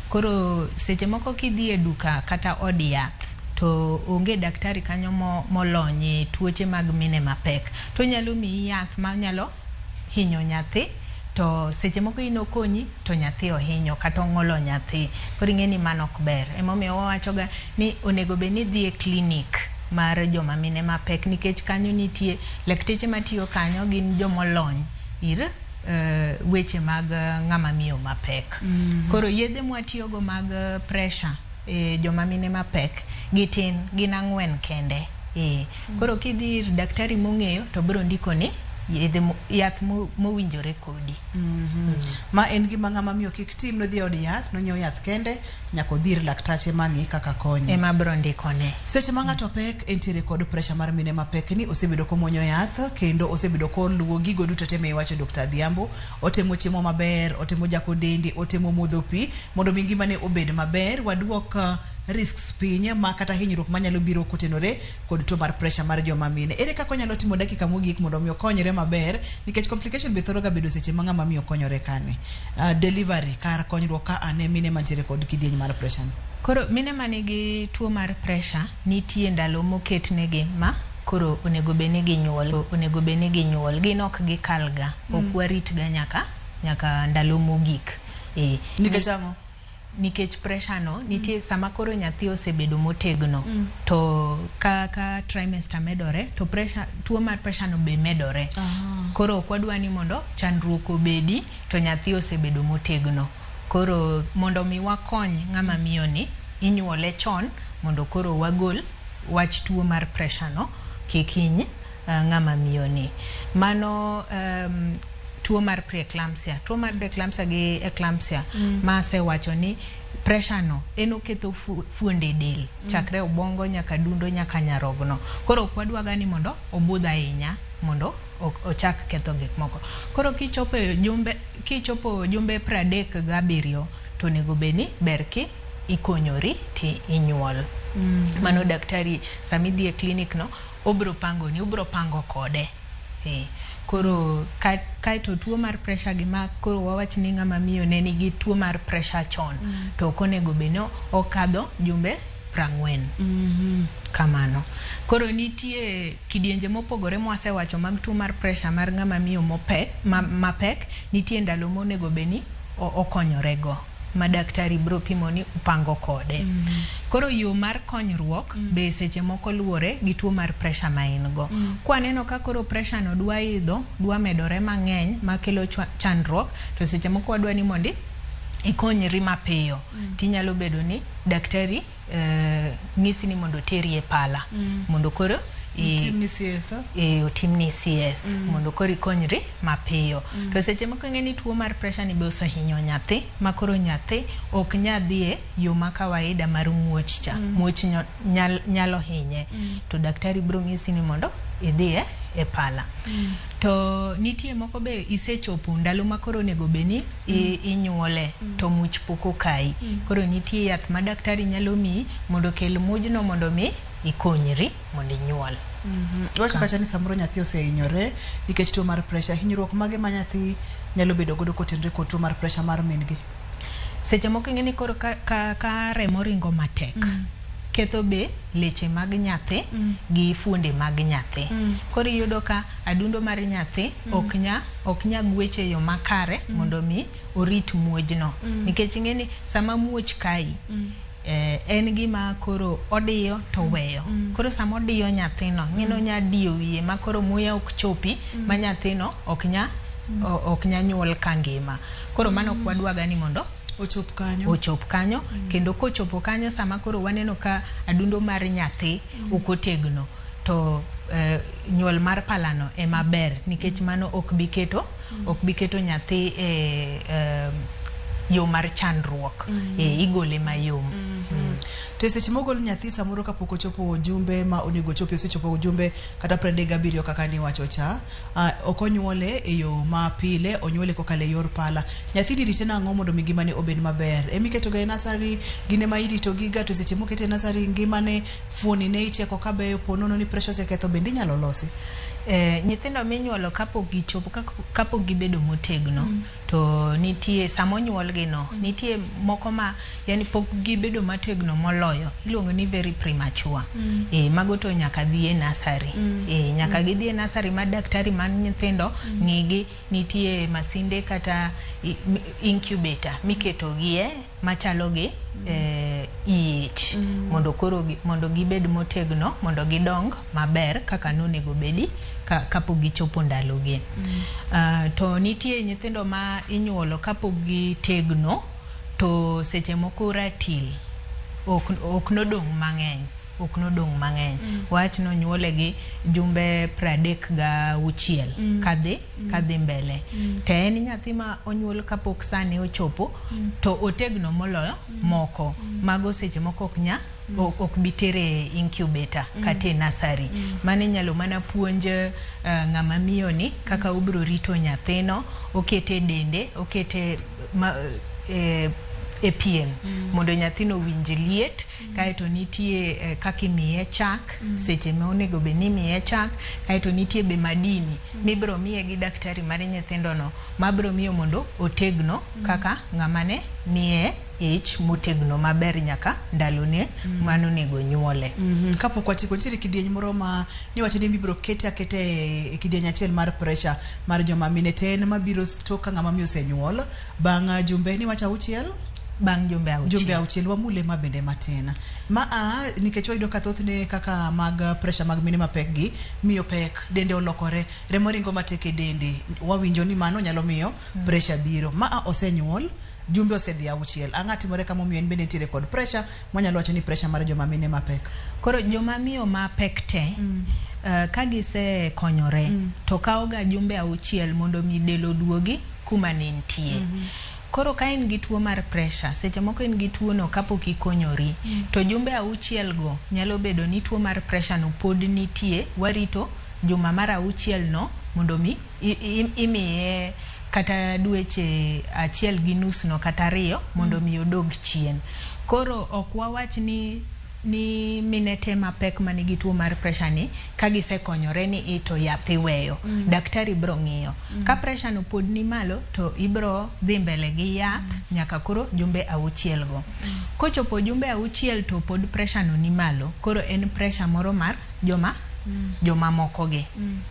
Koro seche moko kidhi e duka kata od yath to onge daktari kanyo molony e tuoche mag mine mapek, to nyalo miyi yath manyalo hinyo nyathi, to seche moko in okonyi to nyathi ohinyo kata ong'olo nyathi. Koro ing'e ni mano ok ber. Emomiyo wawachoga ni onego bed ni idhi e klinik mar joma mine mapek nikech kanyo nitie lakteche matiyo kanyo gin jomolony ir weche mag ng'ama miyo mapek. Koro yedhe mwatiyogo mag pressure joma mine mapek gitin, gin 4 kende. Koro kidhi ir daktari mong'eyo to biro ndikoni yedhe yath mowinjore kodi. Ma en gima ng'ama miyo kik tim, nodhi e od yath, nonyiew yath kende, nyaka odhi ir laktache mang'i kaka konye. Ema bro ndikone. Seche ma ng'ato pek, entiere kod pressure mar mine mapek ni osebedo komuonyo yath kendo osebedo koluwo gigo duto te miwacho Dr. Adhiambo. Otemo chiemo maber, otemo jako dende, otemo modho pi mondo mi ngimane obed maber. Waduok risks piny ma kata hinyruok manyalo biro kotenore kod tuo mar pressure mar joma mine. Ere kaka onyalo timo dakika mogik mondo mi okonyre maber nikech complication be thoro ga bedo seche ma ng'ama miyo konyore kane. Delivery kar konyruok ka ane mine mantiere kod kidieny mar pressure ni. Koro mine manigi tuo mar pressure nitie ndalo moketnegi ma koro onego bed ni ginyuol, onego bed ni ginyuol. Gin ok gikal ga, ok warit ga nyaka ndalo mogik. Nikech ang'o? Nikech pressure no nitie sama koro nyathi osebedo motegno to ka trimester medore to pressure, tuo mar pressure no be medore. Koro ok wadwa ni mondo chandruok obedi to nyathi osebedo motegno. Koro mondo mi wakony ng'ama miyo ni inyuole chon mondo koro wagol wach tuo mar pressure no kik hiny ng'ama miyo ni. Mano tuo mar preeclampsia. Tuo mar preeclampsia gi eclampsia ma asewacho ni pressure no en oketho fuonde del chakre obwongo nyaka dundo nyaka nyarogno. Koro ok wadwa ni mondo obudh ahinya mondo ochak ketho gik moko. Koro kichopo jumbe 37 to onego bed ni ber ki ikonyori ti inyuol. Mano daktari sama idhi e clinic no obro pangoni, ubro pango kode. Koro kaeto tuo mar pressure gi ma koro wawach ni ng'ama miyo ne nigi tuo mar pressure chon to ok onego bed ni okadho jumbe 40. Kamano. Koro nitie kidienje mopogore mwasewacho mag tuo mar pressure mar ng'ama miyo mopek, mapek, nitie ndalo monego bed ni okonyorego ma daktari bro pimo ni upango kode. Koro yo mar konyruok be seche moko luwore gi tuo mar pressure ma in go. Kwaneno ka koro pressure no dwa idho, dwa medore mang'eny makelo chandruok, to seche moko wadwa ni mondi ikonyri mapiyo. Tinyalo bedo ni daktari ng'isi ni mondo oteri e pala mondo koro otimni CS. Otimni CS mondo koro ikonyri mapiyo. To seche moko ing'e ni tuo mar pressure ni be osehinyo nyathi ma koro nyathi ok nya dhi e yo ma kawaida mar muoch cha. Muoch nyalo hinye. To daktari biro ng'isi ni mondo idhi e pala. To nitie moko be isechopo ndalo ma koro onego bed ni inyuole to much pok okayi. Koro nitie yath ma daktari nyalo miyi mondo okel mujno mondo mi ikonyri mondo inyuol. Iwacho kacha ni samoro nyathi osehinyore nikech tuo mar pressure. Hinyruok mage ma nyathi nyalo bedo godo kotenore kod tuo mar pressure mar min gi? Seche moko ing'e ni koro ka remo ringo matek, ketho be leche mag nyathi gi fuonde mag nyathi. Koro iyudo ka adundo mar nyathi ok nya gwecho e yo makare mondo mi orit muojno. Nikech ing'e ni sama muoch kayi, en gima koro odiyo to weyo. Koro sama odiyo nyathino, ng'eno onya diyo wiye ma koro muya ok chopi ma nyathino ok nya nyuol ka ngima. Koro mano ok wadwaga ni mondo ochop kanyo. Ochop kanyo. Kendo kochopo kanyo sama koro waneno ka adundo mar nyathi ok otegno to nyuol mar palano ema ber nikech mano ok bi keto nyathi e yo mar chandruok. Igole mayom. To seche mogol nyathi samoro kapok ochopo jumbe ma onego ochopi, osechopo jumbe kata 37 kaka niwacho cha, ok onyuole e yo ma pile, onyuole kokalo e yor pala. Nyathini irite nang'o mondo mi ngimane obed maber? Emiketo ga e nursery, gin ema irito giga, to seche mokete e nursery ngimane, fuoni ne icheko kabeyo, po nono ni pressure oseketho, bende inyalo losi? Nyithindo minyuolo kapok gichopo, kapok gibedo motegno, to nitie sama onyuolgi no, nitie moko ma yani pok gibedo motegno moloyo, iluongo ni very premature. Mago to nyaka dhi e nursery. Nyaka gidhi e nursery ma daktari man nyithindo ng'igi, nitie masinde kata incubator miketo gie machalo gi ich mondo koro mondo gibed motegno, mondo gidong maber kaka nonego bedi kapok gichopo ndalogi. To nitie nyithindo ma inyuolo kapok gitegno to seche moko ratil ok nodong' mang'eny. ok nodong' mang'eny. Wach nonyuole gi jumbe 36 kadhi mbele. To en nyathi ma onyuol kapok sane ochopo to otegno moloyo moko. Mago seche moko ok nya ok bi tere incubator kata e nursery. Mano inyalo mana puonj ng'ama miyo ni kaka obiro rito nyathino, okete e dende, okete e pien mondo nyathino owinj liet. Kaeto nitie kaka imiye chak seche ma onego bed ni imiye chak. Kaeto nitie be madini mibiro miye gi daktari mar nyithindo no mabiro miyo mondo otegno kaka ng'ama ne nie ich motegno maber nyaka ndalone manonego nyuole. Kapok watieko, nitiere kidieny moro ma niwacho ni ibiro kete aketa e kidieny achiel mar pressure mar joma mine to en mabiro tok ka ng'ama miyo osenyuol bang' jumbe niwacho auchiel. Bang' jumbe auchiel. Jumbe auchiel wamule ma bende matin. Ma a nikech wayudo ka thothne kaka mag pressure mag mine mapek gi miyo pek dende olokore, remo ringo matek e dende, wawinjo ni mano nyalo miyo pressure biro. Ma a osenyuol, jumbe osedhi auchiel. Ang'o timore kama omiyo en bende nitiere kod pressure mwanyalo wacho ni pressure mar joma mine mapek? Koro joma miyo mapek te ka gisekonyore to kawoga jumbe auchiel mondo mi del oduogi kuma ne nitie. Koro ka in gi tuo mar pressure, seche moko in gi tuo no kapok ikonyori, to jumbe auchiel go nyalo bedo ni tuo mar pressure no pod nitie, warito juma mar auchiel no mondo mi imiye kata dweche 1.5 no kata 2 mondo mi odog chien. Koro ok wawach ni mine te mapek manigi tuo mar pressure ni ka gisekonyore ni ito yath iweyo. Daktari bro ng'iyo. Ka pressure no pod ni malo to ibro dhi mbele gi yath nyaka koro jumbe auchiel go. Kochopo jumbe auchiel to pod pressure no ni malo, koro en pressure moro mar joma moko gi.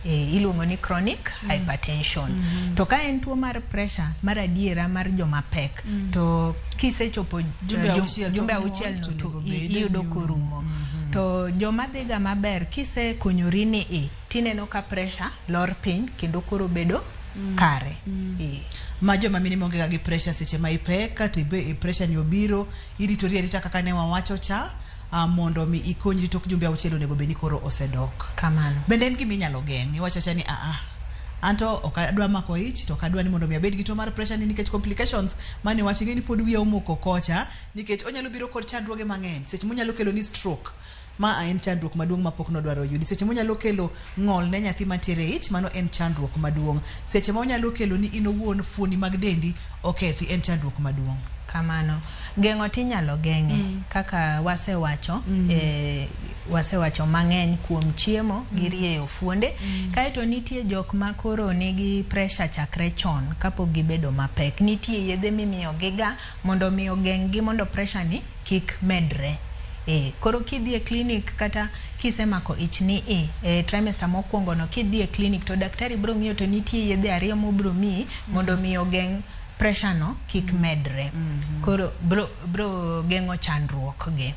Iluongo ni chronic hypertension. To ka en tuo mar pressure mar adiera mar joma pek to kisechopo jumbe auchiel no to iyudo korumo. To joma dhiga maber kisekonyori ni tineno ka pressure lor piny kendo koro bedo kare. Ma joma mine maonge ga gi pressure seche ma ipek kata pressure ni obiro iritori arita kaka ne wawacho cha mondo mi ikonyri tok jumbe auchiel onego bed ni koro osedok. Kamano. Bende en gima inyalo geng'? Iwacho acha ni anto ok adwa mako ich to ok adwa ni mondo mi abed gi tuo mar pressure ni nikech complications mane wach ing'e ni pod wiya omoko kocha nikech onyalo biro kod chandruoge mang'eny. Seche monyalo kelo ni stroke, ma en chandruok maduong' mapok nodwaro yudi. Seche monyalo kelo ng'ol ne nyathi mantiere e ich, mano en chandruok maduong'. Seche ma onyalo kelo ni in owuon fuoni mag dendi okethi, en chandruok maduong'. Kamano. Geng'o tinyalo geng'e kaka wasewacho wasewacho mang'eny kuom chiemo gi rieyo fuonde. Kaeto nitie jok ma koro nigi pressure chakre chon kapok gibedo mapek. Nitie yedhe mimiyo giga mondo mi ogeng' gi mondo pressure ni kik medre. Koro kidhi e clinic kata kisemako ich ni trimester mokwongo no kidhi e clinic to daktari biro ng'iyo to nitie yedhe 2 mobiro miyi mondo mi ogeng' pressure no kik medre. Koro bro geng'o chandruok gi.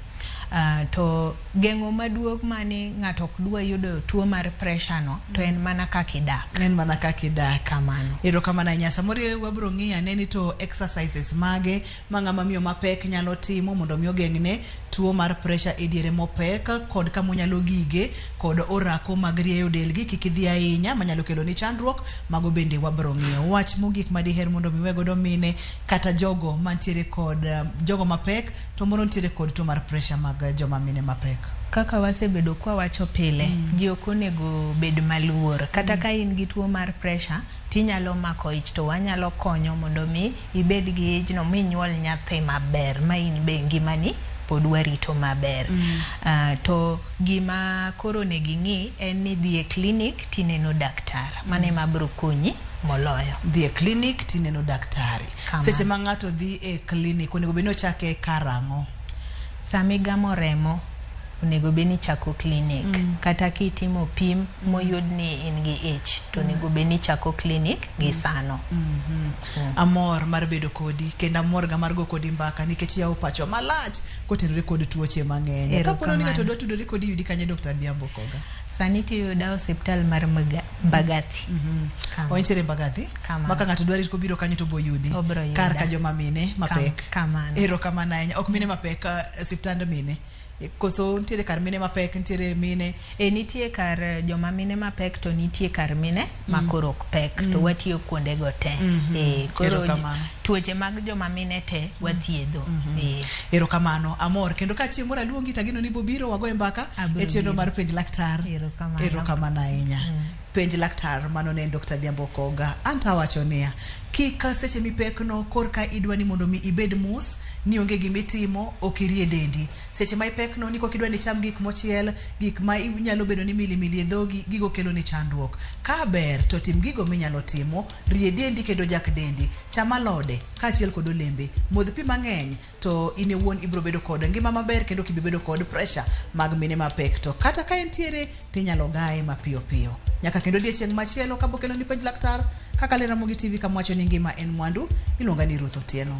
To geng'o maduong' mani ng'ato ok dwa yudo tuo mar pressure no to en mana kaka idak. En mana kaka idak. Kamano. Erokamano ahinya. Samoro wabiro ng'iyo ane ni to exercises mage ma ng'ama miyo mapek nyalo timo mondo mi ogeng'ne tuo mar pressure e diere mopek kod kama onyalo gige kod orako mag rieyo delgi kik idhi ahinya manyalo kelo ni chandruok. Mago bende wabiro ng'iyo. Wach mogik madiher mondo mi we godo mine kata jogo mantiere kod jogo mapek to moro nitiere kod tuo mar pressure mag joma mine mapek. Kaka wasebedo kwa wacho pile, ji ok onego bed maluor. Kata ka in gi tuo mar pressure tinyalo mako ich to wanyalo konyo mondo mi ibed gi ijno minyuol nyathi maber ma in be ngimani pod warito maber. To gima koro onego ing'i en ni dhi e clinic tineno daktar. Mano ema biro konyi moloyo. Dhi e clinic tineno daktari. Seche ma ng'ato dhi e clinic onego bed ni ochake karang'o? Sama igamo remo onego bed ni ichako clinic. Kata kitimo pim moyud ni in gi ich to onego bed ni ichako clinic gi sano. Amor mar bedo kodi kendo amor ga mar go kodi mbaka nikech yawo pachwa malach kotenore kod tuoche mang'eny. Kapo ni ng'ato dwa tudore kodi yudi kanye Dr. Adhiambo Koga? Sani tiyuda osiptal mar Mbagathi. Ointiere Mbagathi? Maka ng'ato dwaro kobiro kanyo to bo yudi. Kar ka joma mine mapek. Kamano. Erokamano ahinya. Ok mine mapek, osiptand mine. Koso nitiere kar mine mapek, nitiere mine? E, nitie kar joma mine mapek to nitie kar mine ma koro ok pek to watiyo kuondego te. E, koro Erokamano. tuoche mag joma mine te wathiedho. E. Erokamano, amor. Kendo ka chieng' moro aluongi to ageno ni ibobiro wagoye mbaka Abiro e chenro biro. mar Penj Laktar. Erokamano. Erokamano ahinya. Penj Laktar, mano ne en Dr. Adhiambo Koga. Anto awacho niya, kik seche mipekno korka idwa ni mondo mi ibed mos, ni onge gima itimo, ok irie dendi. Seche ma ipekno ni kok idwa ni icham gik mochiel, gik ma inyalo bedo ni milimili e dhogi, gigo kelo ni chandruok. Ka ber to tim gigo minyalo timo, rie dendi kendo jak dendi. Cham alode kaachiel kod olembe, modh pi mang'eny to in iwuon ibiro bedo kod ngima maber kendo ok ibi bedo kod pressure mag mine mapek. To kata ka entiere tinyalo gaye mapiyo piyo. Nyaka kendo odiechieng' machielo kabokelo ni Penj Laktar, kaka le Ramogi TV kamwacho ni ngima en mwandu, iluonga ni Ruth Otieno.